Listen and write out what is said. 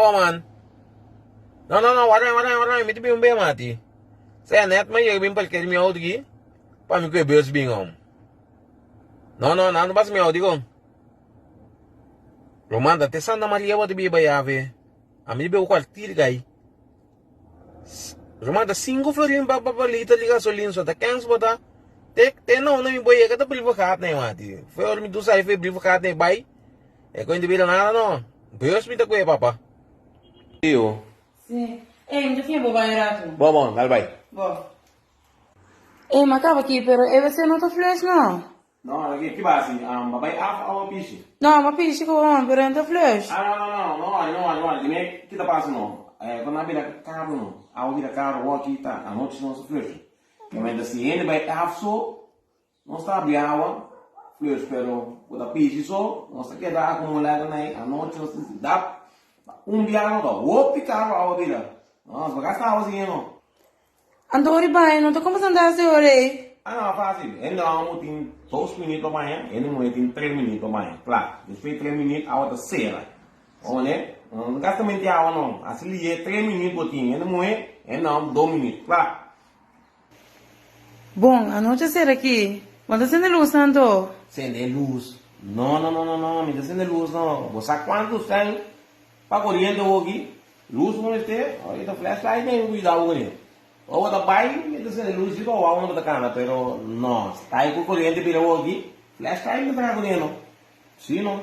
Awa man. No no no, warda mi, warda mi, warda mi, mi ta bin un be mati. Sea net mi a yega bin parker mi auto aki pa mi ku e bus bin om. No no, nan no pasa mi auto dikon. Roman ta te Santa Maria bo ta biba ya fe. Ami ta biba kualtir kai. Ruman ta sinku florin pa pa liter di gasolin so ta kens bo ta te te na unda mi por yega ta brievengaat na e mati fue ora mi tu sali fue brievengaat na e bai e koe no ta bira nada no bus mi ta koe papa. Tio. Si. Ey, mi ta fiña bo bai un ratu. Bo bon, dal bai. Bo. Ey, mi a kaba aki, pero e wc no ta flush no. No, ala ki, ki basi? Um, ba bai af awa pishi? No, ma pishi ku bon, pero no ta flush. Ah, no, no, no, no wari, no wari, no wari. Dime ki ta pasa no. Eh, kon a bira karu no. Awa bira karu, awor aki ta anochi nos ta flush. Ke mientras si hende bai af so, nos ta abri awa, flush, pero ku ta pishi so, nos ta keda akumulá ta nai, anochi nos ta dap, un biaha no ta hopi karu awa bira. No, nos por gasta awa si no. Anto ora di baña no ta como santa hasi ora ei. Ah no, fácil. Hende homber tin dos minuut pa baña, hende muher tin tres minuut pa baña. Kla. Despues di tres minuut awa ta sera. Bo mane? No gasta menti awa no. Hasi lihe tres minuut bo tin. Hende muher, hende homber dos minuut. Kla. Bon, anochi a sera aki. Bo ta sende lus anto? Sende lus? No, no, no, no, no. Mi ta sende lus no. Bo sa cuantu sèn pa coriente hoki? Lus no mester, ora ki ta flashlight den ku yuda bo kuné. Ora bo ta bai mi ta sende lus riba wou unda bo ta kana pero no, sta ku koriente bira bo aki, flashlight no traha kuné no. Si no.